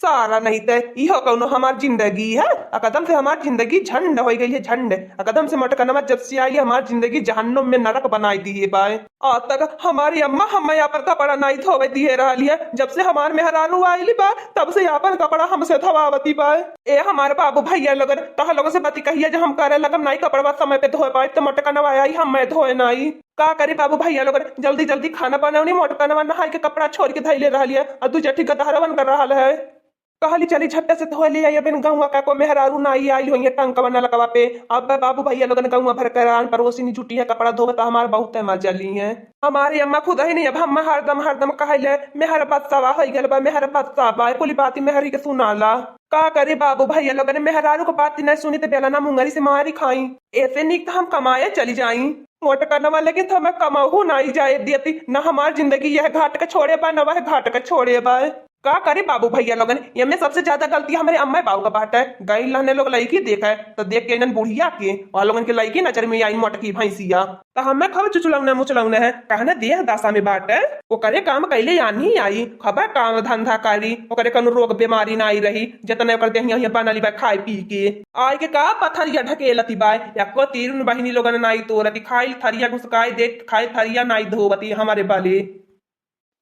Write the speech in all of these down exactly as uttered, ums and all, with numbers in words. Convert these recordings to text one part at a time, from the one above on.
सारा नहीं तय, इहो कौनो हमार जिंदगी है? एकदम से हमार जिंदगी झंड होइ गई है, झंड। एकदम से मोटकनवा जब से आई, हमार जिंदगी जहन्नुम में नरक बनाई दिए बाय। आज तक हमारी अम्मा हमें आपन कपड़ा नाई धोवे दिए रहली है। जब से हमार मेहरारू आइली बा, तब से आपन कपड़ा हमसे धोवावती बा। ए हमार बाबू भैया लोगन, तह लोगन से बती कहिया, जो हम करे लगम नाई कपड़वा समय पे धोए पाए, तो मोटकनवा आई हमें धोए नाई। का करी बाबू भैया लोगन, जल्दी जल्दी खाना बनौनी, मोटकनवा नहाई के कपड़ा छोड़ के धइले रहली है, और दू जठी गदहरवन कर रहल है। कहली, "चली झट्टे से धोए ले आई, अबेन गौवा का को मेहरारू नाई आई होइहे टंकवा नलकवा पे।" अब बाबू भैया लोगन गौवा भर के रान पड़ोसिन जुटी है, कपड़ा धोवत हमार बहुत मजा ली है। हमारी अम्मा खुद ही नहीं, अब हम हरदम, हरदम कहले, "मेहर बच्चावा होइ गल बा, मेहर बच्चा बा, कुली बाती मेहरी के सुनाला।" का करी बाबू भैया लोगन, मेहरारू को बाती नहीं सुनी तो बेला ना मुंगरी से मारी खाई। ऐसे निक तो हम कमाए चली जाई। मोटकनवा लेकिन तो हमें कमाहू नाई जाए देती, ना हमार जिंदगी यह घाट के छोड़े बा, ना वह घाट के छोड़े बा। का करी बाबू भैया लोगन, ये में सबसे ज्यादा गलती हमरे अम्मा बाबू का बाटे। गई लहने लोग लड़की देखे, तो देख के इन्हन बुढ़िया के, और लोगन के लड़की नजर में आई मोटकी भैंसिया। तो हमें खब चुचलौने मुचलौने है, कहने देह दशा में बाटे। ओकरे काम कैले यानी आई, खबर काम धंधा करी, ओकरे कौनो रोग बीमारी नाई रही, जितने ओकर देहिया हिया बनली बा खाए पी के। आए के का पथरिया ढकेलती बा, एको तीरुन बहिनी लोगन नाई तोरती, खाइल थरिया घुसकाए दे, खाइल थरिया नाई धोवती हमारे बले।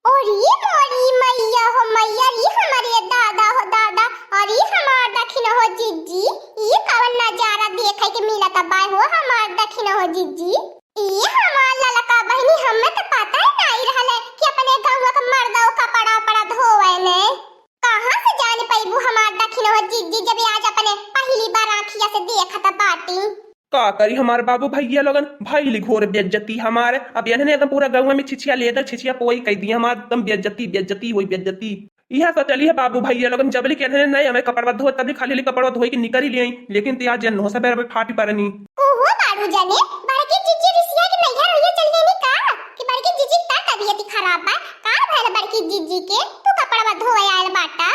अरे मोरी मैया हो मैया, रे हमरे दादा हो दादा, अरे हमार दखिन हो जिज्जी, ई कवन नजारा देखे के मिलत बा हो हमार दखिन हो जिज्जी। ई हमार ललका बहिनी, हमें तो पता ही नहीं रहल है कि अपने गौवा के मर्दो कपड़ा उपड़ा धोवे ने। कहाँ से जान पैबू हमार दखिन हो जिज्जी, जब आज अपने पहली बार आँखिया से देखत बाटी। का करी हमार बाबू भैया लोगन, भइली घोर बेइज्जती हमार। अब इन्हने एकदम पूरा गौवा में छिछिया लेदर, छिछिया पोई कह दी हमार, एकदम बेइज्जती, बेइज्जती होई बेइज्जती। यह सोचली है बाबू भैया लोगन, जबली के इन्हने नहीं हमें कपड़वा धोए, तबली खाली खाली कपड़वा धोए के निकरी ले आई, लेकिन ते आज जन हो सबेर में फाटी परनी। ओहो बारू जाने, बड़की जिज्जी रिसिया के नैहर होइए चल गई का? कि बड़की जिज्जी का तबीयत खराब बा? का भइल बड़की जिज्जी के? तू कपड़वा धोए आयल बाटा?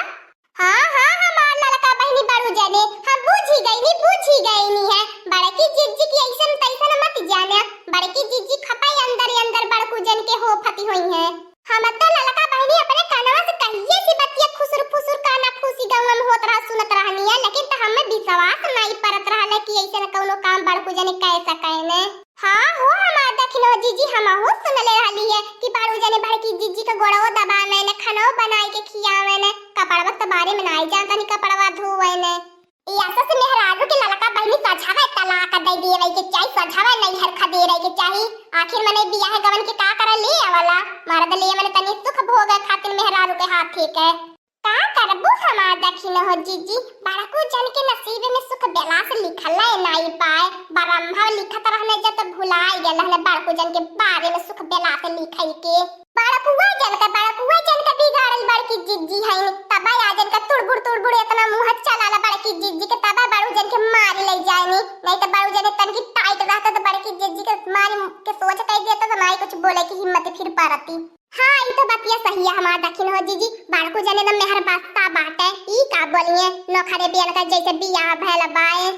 हाँ, हाँ, हमार ललका बहिनी बड़ू जने, हम बूझी गईनी, बूझी गईनी है। बड़की जिज्जी की ऐसन तैसन मत जाने। बड़की जिज्जी खपाई अंदर ही अंदर बड़कू जन के हो फती होई है। हम तो ललका बहिनी अपने कानवा से कहिए सी बतिया खुसुर फुसुर काना फूसी गौवा में होत रहा, सुनत रहनी है, लेकिन तो हमें विश्वास नहीं परत रहल है कि ऐसन कौनो काम बड़कू जने कह सके ने। हाँ हो हमार दखिनो जिज्जी, हमहू सुनले रहली है कि बड़ू जने बड़की जिज्जी के गोड़वो दबावे ने, खानो बनाई के खियावे ने, कपड़वा के बारे में नाई जानता नी, कपड़वा धोवे ने। ई आसा से मेहरारू के ललका बहिनी सझावे तलाक दे दिए रही के चाही, सझावे नैहर खदेरे के चाही। आखिर मने बियाह गवन के का करे ले आवला, मर्द ले मने तनी सुख भोगे खातिर मेहरारू के हाथ ठीक है। का करबू हमार दखिन हो जिज्जी, बड़कू जन के नसीब में सुख बेलास लिखल है नाई पाए। ब्रह्मा लिखत रहने जब तो भुलाई गए रहने बड़कू जन के बारे में सुख बेलास लिखे के। बड़कुआ जन का, बड़कुआ जन का बिगाड़ल बड़की जिज्जी है, तबे आ जन का तुड़बुड़ तुड़बुड़ इतना मुँह चलाला बड़की जिज्जी के, तबे बड़ू जन के मारी ले जाए नी, नहीं तो बड़ू जन तन की टाइट रहता तो बड़की जिज्जी के मारी के सोच कह देता तो नाई कुछ बोले की हिम्मत फिर परती। हाँ, ई तो बतिया सही है हमार दखिन हो जिज्जी, बड़कू जने तो मेहर बस्ता बाटे, ई का बोलिए, नोखरे बियन का जैसे बियाह भैल बाए।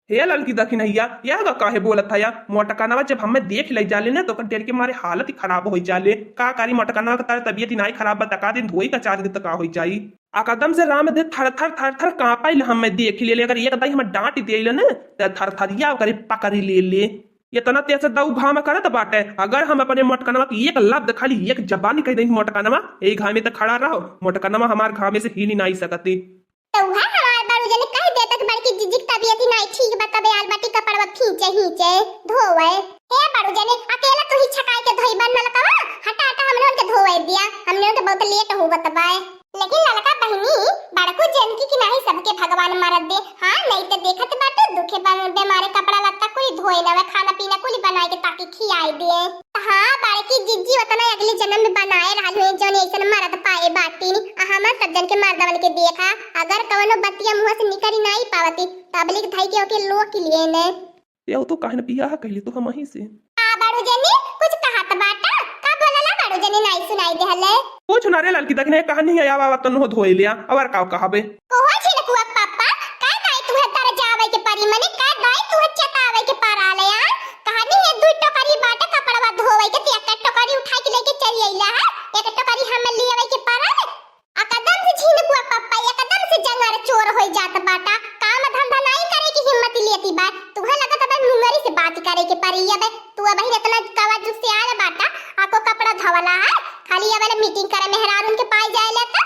हे ललकी दखिनैया, यह का काहे बोलत है या? मोटकनवा जब हमें देख ले जाले ना, तो ओकर डर के मारे हालत ही खराब हो जाले। का करी मोटकनवा के तारे तबियत ही नाई खराब बा, तका दिन धोई का चार दिन तका हो जाई। आ कदम से राम दे थर थर थर थर कांपाइल हमें देख ले, अगर एक दाई हमें डांट देले ना, तो थरथरिया ओकरे पकड़ी ले ले। इतना तेज से दऊ घाम करत बाटे, अगर हम अपने मोटकनवा के एक लफ्ज खाली एक जबानी कह देंगे मोटकनवा, यही घामे तक खड़ा रहो, मोटकनवा हमार घामे से हिली नाई सकती। तो उहे हमार बड़ू जने कह देता कि बड़की जिज्जी के तबियत ही नाई ठीक बा, तबे आल बाटी कपड़वा खींचे, हींचे, धोवे। हे बड़ू जने, अकेला तू ही छकाई के धोई बन नलकवा, हटा, हटा, हमने उनके धोवे दिया, हमने उनके बहुत लेट हो बतबाए। लेकिन ललका बहिनी, बड़कू जनकी की नाही सबके भगवान मरद दे। हाँ, नहीं तो देखत बाटू, दुखे बन-, बेमारे कपड़ा लत्ता कुली धोए नवे, खाना पीना कुली बनाए के ताकि खियाए दे। हाँ, बड़की जिज्जी उतना अगले जन्म में बनाए रहल हुई, जौन ऐसन मरद पाए बाटिन। आ हमन सब जन के मर्दवन के देखा, अगर कवनो बतिया मुँह से निकरी नाई पावती, तबलिक धई के ओके लोक लिए ने। तेहू तो काहे न बियाह कहली तू हमही से। का बड़ू जनी, कुछ कहत बाटा? का बोलला बड़ू जनी, नाई सुनाई देहले? कुछ ना रे ललकी, देखने कहानी है, आवा, आवा, तन्नो धोए लिया, और का कहबे? कोहो छिलकुआ पापा, का दाई तुहे तर जावे के परी, मने का दाई तुहे चतावे के पराले, आ? कहानी है दुई टोकरी बाटे कपड़वा धोवे के, ते एक टोकरी उठा के लेके चली अइला है, एक टोकरी हमें लियावे के पराले। एकदम से झिनकुआ पप्पा, एकदम कोई जात बाटा, काम धंधा नाई करे की हिम्मत लेती बा। तुहे लगत बा मुंगरी से बात करे के परी। अब तू अबहिन एतना कवा जुग से आयल बाटा, आको कपड़ा धोवला है, खाली अब मीटिंग करे मेहरारून के पाई जाए ले तो।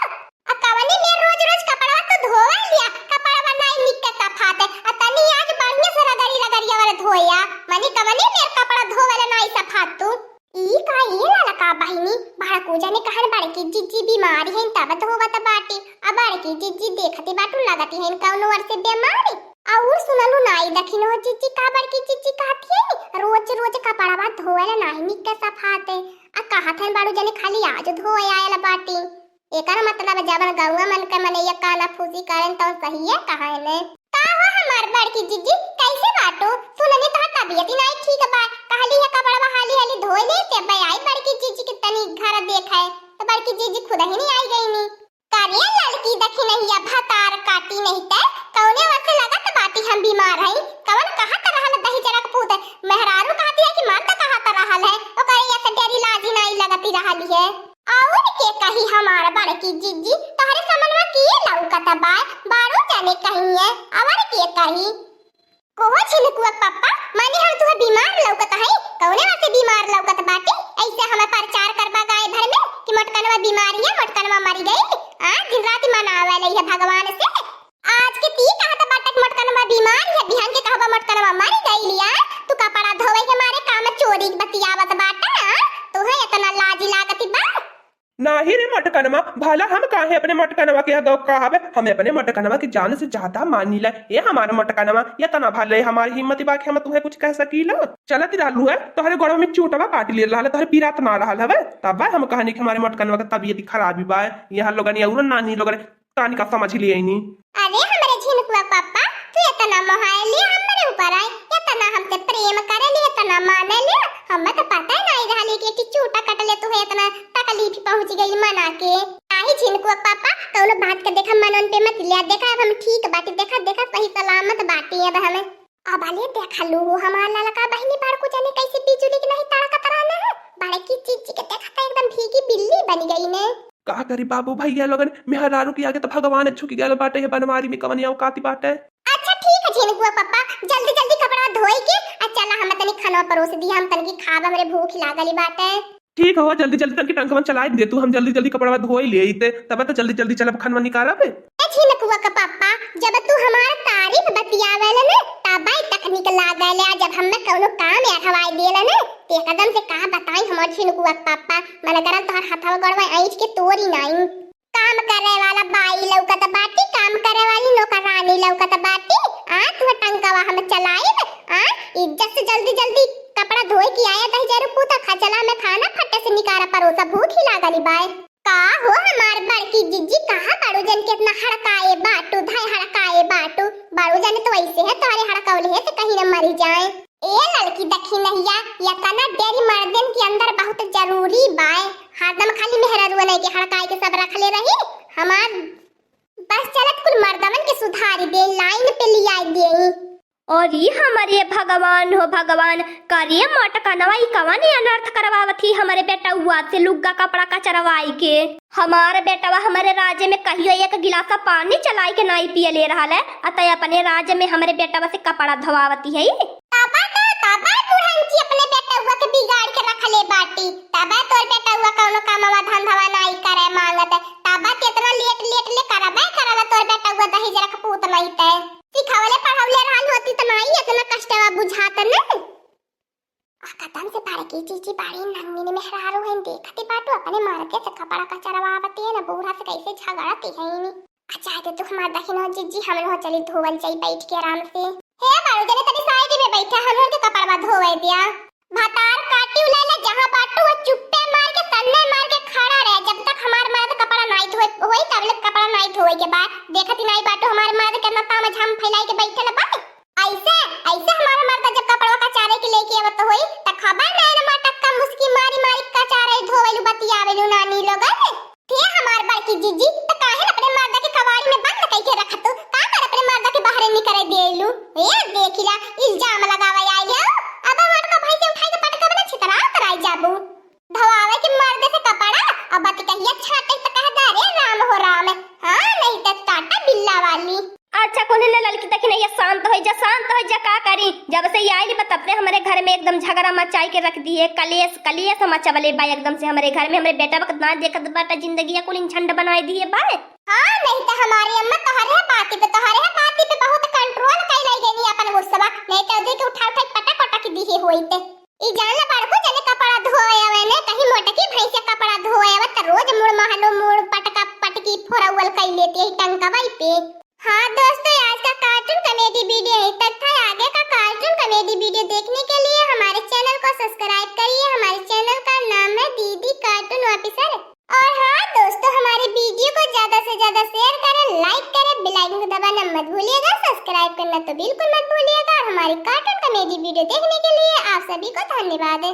आ कवनी में रोज रोज कपड़वा तो धोवे लिया, कपड़वा नाई निक के सफाते। आ तनी आज बढ़िया से रगड़ी रगड़िया वाला धोया, मनी कवनी में कपड़ा धोवे ला नाई सफात तू। ई का ये लाला का बहिनी, बड़कू जने कहन बड़की जिज्जी बीमारी है तब धोवत बाटी। आ बड़की जिज्जी देखती बाटू लगती है कौनो ओर से बीमारी। और सुनलू नाई दखिन हो जिज्जी का बड़की जिज्जी कहती है, रोज रोज कपड़वा धोवे ला नाई निक के सफाते। आ कहत है बड़ू जने खाली आज धोए आयल बाटी। एकर मतलब जवन गौवा मन के मनैया काना फूसी करेन तौन सहिए कहेन। का हो हमार बड़की जिज्जी, कैसे बाटू? सुननी तोहार तबियत ही नाई ठीक बा, कहली है कपड़वा हाली हाली धोई ले ते बे आई बड़की जिज्जी के तनी घर देखे, तो बड़की जिज्जी खुद ही नहीं आई गई नी। करे लड़की दखिनहिया भतार काटी नहीं ते, कौने वसे लगत बाटी हम बीमार हई, कवन कहत रहल दही जरक पूत, मेहरारू कहती है कि मर्द कहत रहल है, ओकरे ये से डेरी लाजी नाई लगती रहली है। और के कही हमार बड़की जिज्जी, तोहरे समनवा के लौकत बा, बारो जाने कहिए, और के कही। कोहो झिनकुआ के पप्पा, माने हम तुहे बीमार लौकत हई, कौने वसे बीमार लौकत बाटी? ऐसे हमें प्रचार करबा गाय भर में कि मोटकनवा बीमारी है, मोटकनवा मरी गई। आ, दिन रात मनावे लई है भगवान से। आज के ती कहत बाटा कि मोटकनवा बीमार है, बिहान के कहबा मोटकनवा मरी गई लिया। तू कपड़ा धोवे के मारे काम चोरी के बतियावत बाटा, आ? तुहे इतना लाज लागत बा? नाही रे मोटकनवा, भला हम काहे अपने मोटकनवा के आगे कहबे? हमें अपने मोटकनवा के जान से ज्यादा मानीला। ए हमार मोटकनवा, एतना भले हमार हिम्मत बा कि हम तुहे कुछ कह सकीला? चलत रहलू है, तोहरे गोड़वा में चोटवा काट ले रहल, तोहरे पीरात ना रहल हवे, तब हम कहनी कि हमारे मोटकनवा के तबियत खराबी बा। यहाँ लोगन या उरन नानी लोगन तानी का समझ लिए नी। अरे हमरे झिनकुआ पापा, तू एतना मोहाए ले हमरे ऊपर आए, एतना हमसे प्रेम करे ले, एतना माने ले, हमें तो पता ही नहीं रहल कि एक चूटा कट ले तू है, एतना तकलीफ पहुँच गई मना के। नाही झिनकुआ पापा, कौनो बात के देखा मनन पे मत लिया, देखा अब हम ठीक बाटी, देखा, देखा सही सलामत बाटी अब हमें। अब ले देखा लू हमार ललका बहिनी बड़कू जने कैसे बिजुली के नहीं तड़कत रहने है, बड़की चीची के देखा तो एकदम भीगी बिल्ली बन गई ने। का करी बाबू भैया लोगन, मेहरारू के आगे तो भगवान झुक गया बाटे है बनवारी में कवनी औकाती बाटे। अच्छा ठीक है झिनकुआ पापा, जल्दी जल्दी कपड़ा धोई के आ चला हम तनी खाना परोस दी, हम तनकी खाब, हमरे भूख लागली बाटे। ठीक हो, जल्दी जल्दी तनकी टंकवन चलाए दे तू, हम जल्दी जल्दी कपड़ा धोई ले आईते, तब तो जल्दी जल्दी चलब खानवा निकारब। ए झिनकुआ का पापा, जब तू हमार तारीफ बतियावेले ने, तबे तकनीक लागेले, आ जब हमें कौनो काम अठवाई देले ने, ते एकदम से का बताई हमार झिनकुआ का पापा, मन करल तोहर हथवा गोड़वा ऐंठ के तोरी नाई। काम करे वाला बाई लौकत बाटी, काम करे वाली नौकरानी लौकत बाटी। आ तू टंकवा हम चलाइब। आ इज्जत से जल्दी जल्दी कपड़ा धोए के आया, दही जरूर पूता खा चला, हमें खाना फट्टे से निकारा परोसा, भूख ही लागली बाय। का हो हमार बड़की जिज्जी, कहाँ बड़ू जन के इतना हड़काए बाटू, धाय हड़काए बाटू? बड़ू जन तो ऐसे है, तोहरे हड़कौले है से कहीं न मरी जाए। ए लड़की दखिनहिया, यतना डेरी मर्दन के अंदर बहुत जरूरी बाय। हरदम खाली मेहररुआ नहीं के हड़काए के सब रख ले रही। हमार बस चलत कुल मर्दवन के सुधारी दे, लाइन पे लियाई दे। और ई हमरे भगवान हो भगवान, करिए मोटकनवा ई कवन अनर्थ करवावत ही हमरे बेटउआ से लुग्गा कपड़ा कचरवाई के। हमार बेटवा हमरे राज्य में कहियो एक गिलास पानी चलाई के नाई पियले रहल है, आ तै अपने राज्य में हमरे बेटवा से कपड़ा धोवावती है। तबा तो, तबा बुढ़ंची अपने बेटउआ के बिगाड़ के रखले बाटी। तबा तोर बेटउआ कौनो कामवा धंधवा नाई करे मांगत। तबा केतना लेट लेट ले करबे करला तोर बेटउआ दही जरा कपूत नहीं ते। सिखवले पढ़वले रहल होती त नाई इतना कष्टवा बुझात न। आ कदम से बड़की चीची बाड़ी नंगिन मेहरारू हैं, देखती बाटू अपने मर्दे से कपड़ा कचरवावती है ना, बूढ़ा से कैसे झगड़ती है नी। अच्छा है तो हमार दहिनो जिज्जी, हम लोग चली धोवल जाई बैठ के आराम से। हे बाड़ू जने तनी साइड में बैठा, हम लोग के कपड़वा धोवे दिया। भतार काटी उलाला जहाँ बाटू वो चुप्पे मार के सन्ने मार के खड़ा रहे, जब तक हमार मर्द कपड़ा नाई धोए होई तब तक कपड़ा नाई धोए के बाद। देखती नाई बाटू हमार मर्द केतना ताम झाम फैलाई के बैठल बा। ऐसे, ऐसे हमार मर्द जब कपड़वा कचारे के लेके आवत होई, त खबर नैन मटक का मुस्की मारी मारी कचारे धोवेलू बतियावेलू नानी लोगन। हे हमार बड़की जिज्जी, त काहे अपने मर्द के कवाड़ी में बंद कइके रखतू? का कर अपने मर्द के बाहरे निकरे देलू? ए देखिला, इल्जाम लगावे आइल हो। अब मर्द का भाई से उठाई के पटका बना छितरा उतराई जाबू। धोआवे के मर्द से कपड़ा, अब बतिकहिया छाटे त कह दा रे राम हो राम। हाँ, नहीं त काटा बिल्ला वाली। ए, जा शांत होइ जा, का करी? जब से ई आइल बा, तब से हमरे घर में एकदम झगड़ा मचाई के रख दिहे, कलेश, कलेश मचवले बा एकदम से हमरे घर में। हमरे बेटवा के ना देखत बाटे, जिंदगिया कुल झंड बनाई दिहे बा। हाँ, नहीं तो हमारी अम्मा तोहरे बाती पे, तोहरे बाती पे बहुत control कई लई गई अपन गुस्सा, नहीं तो देख उठा उठा पटक पटक दिहे होइत। ई जान ला बड़कू जने कपड़ा धोए आवे ने, कहीं मोटकी भैंसे कपड़ा धोए आवे त रोज मुड़ महलो मुड़ पटका पटकी फोरौल कई लेती है टंकवाई पे। हाँ दोस्तों, आज का cartoon comedy video यहीं तक था। आगे का cartoon comedy video देखने के लिए हमारे channel को subscribe करिए। हमारे channel का नाम है दीदी Cartoon Officer। और हाँ दोस्तों, हमारे video को ज्यादा से ज्यादा share करें, like करें, bell icon को दबाना मत भूलिएगा, subscribe करना तो बिल्कुल मत भूलिएगा। और हमारी cartoon comedy video देखने के लिए आप सभी को धन्यवाद।